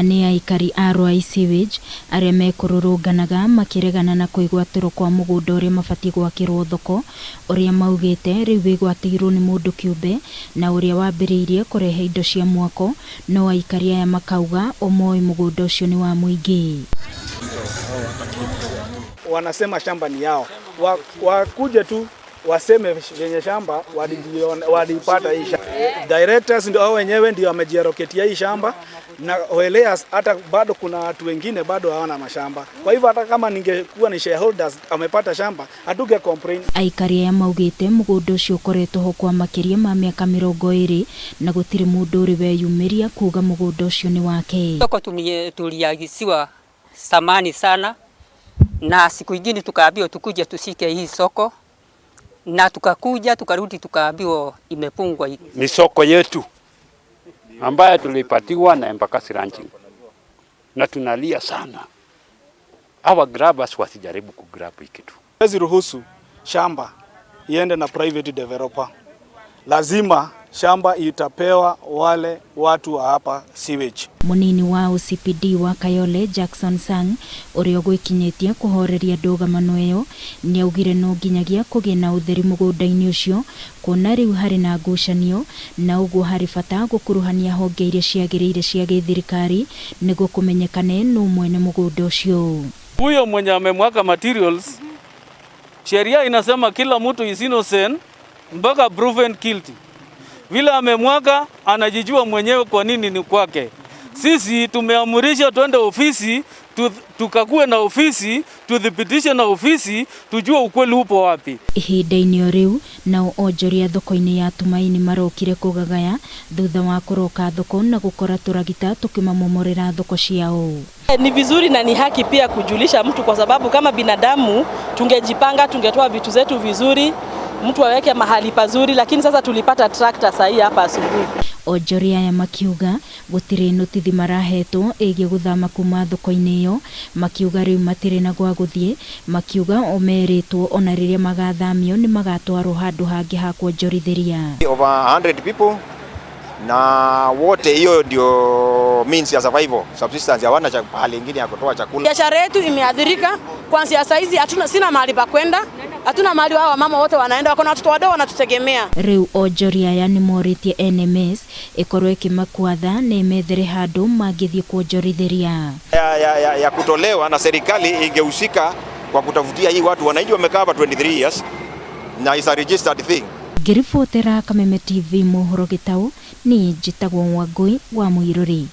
Aya nĩ aikari a Ruai Sewage arĩa mekũrũrũnganaga makĩregana na kwĩgwatĩrwo kwa mũgũnda ũrĩa mabatiĩ gwakĩrwo thoko, ũrĩa maugĩte rĩu wĩgwatĩirwo nĩ mũndũ kĩũmbe na ũrĩa wambĩrĩirie kũrehe indo cia mwako, no aikari aya makauga o moĩ mũgũnda ũcio nĩ wa mũingĩ. Wanasema shamba ni yao, wakuje tu waseme venye shamba walipata hii shamba. Directors ndio hao wenyewe ndio wamejiallocatia hii shamba na whereas hata bado kuna watu wengine bado hawana mashamba. Kwa hivyo hata kama ningekuwa ni shareholders amepata shamba, hatuge complain. Aikari aya maugĩte mũgũnda ũcio ũkoretwo ho kwa makĩria ma mĩaka 20 na gũtirĩ mũndũ ũrĩ weyumĩria kuga mũgũnda ũcio nĩ wake. Soko tuliagisiwa samani sana, na siku ingine tukaambiwa tukuje tushike hii soko, na tukakuja tukarudi tukaambiwa imefungwa. Ni soko yetu ambayo tulipatiwa na Embakasi Ranching, na tunalia sana hawa grabbers wasijaribu kugrab hii kitu. Hawezi ruhusu shamba iende na private developer. Lazima shamba itapewa wale watu wa hapa sewage. Munini wa OCPD wa Kayole Jackson Sang ũrĩa ũgwĩkinyĩtie kũhoreria ndũgamano ĩyo nĩaugire no nginyagia kũgĩe na ũtheri mũgũnda-inĩ ũcio kuona rĩu harĩ na ngucanio na ũguo harĩ bata gũkuruhania honge iria ciagĩrĩire cia gĩthirikari nĩguo kũmenyekane nũ mwene mũgũnda ũcio. Huyo mwenye amemwaga materials, sheria inasema kila mtu is innocent mpaka proven guilty. Vile amemwaga anajijua mwenyewe kwa nini ni kwake. Sisi tumeamurisha twende ofisi tukakue na ofisi, tuthibitishe na ofisi, tujue ukweli upo wapi. Ihinda-inĩ o rĩu nao onjoria thoko-inĩ ya Tumaini marokire kũgagaya thutha wa kũroka thoko na gũkora tũragita tũkĩmamomorera thoko ciao. Ni vizuri na ni haki pia kujulisha mtu, kwa sababu kama binadamu tungejipanga, tungetoa vitu zetu vizuri, mtu aweke mahali pazuri, lakini sasa tulipata tractor saa hii hapa asubuhi. Onjoria aya makiuga gũtirĩ notithi marahetwo ĩgiĩ gũthama kuma thoko-inĩ ĩyo, makiuga rĩu matirĩ na gwa gũthiĩ, makiuga o merĩtwo ona rĩrĩa magathamio nĩ magatwarwo handũ hangĩ ha kuonjorithĩria. Over 100 people na wote, hiyo ndio means ya survival, subsistence, hawana pahali ingine ya kutoa chakula. Biashara yetu imeathirika kuanzia saizi, hatuna sina mahali pa kwenda, hatuna mahali, wao wamama wote wanaenda, wako na watoto wadogo wanatutegemea. Rĩu onjoria aya nĩ morĩtie NMS ĩkorwo ĩkĩmakuatha na ĩmethere handũ mangĩthiĩ kuonjorithĩria. Ya kutolewa na serikali ingehusika kwa kutafutia hii watu. Wananchi wamekaa hapa 23 years na is a registered thing. Ngĩribotera Kameme TV mohoro gĩtaũ, niĩ njĩtagwo Wangũi wa Mũirũrĩ.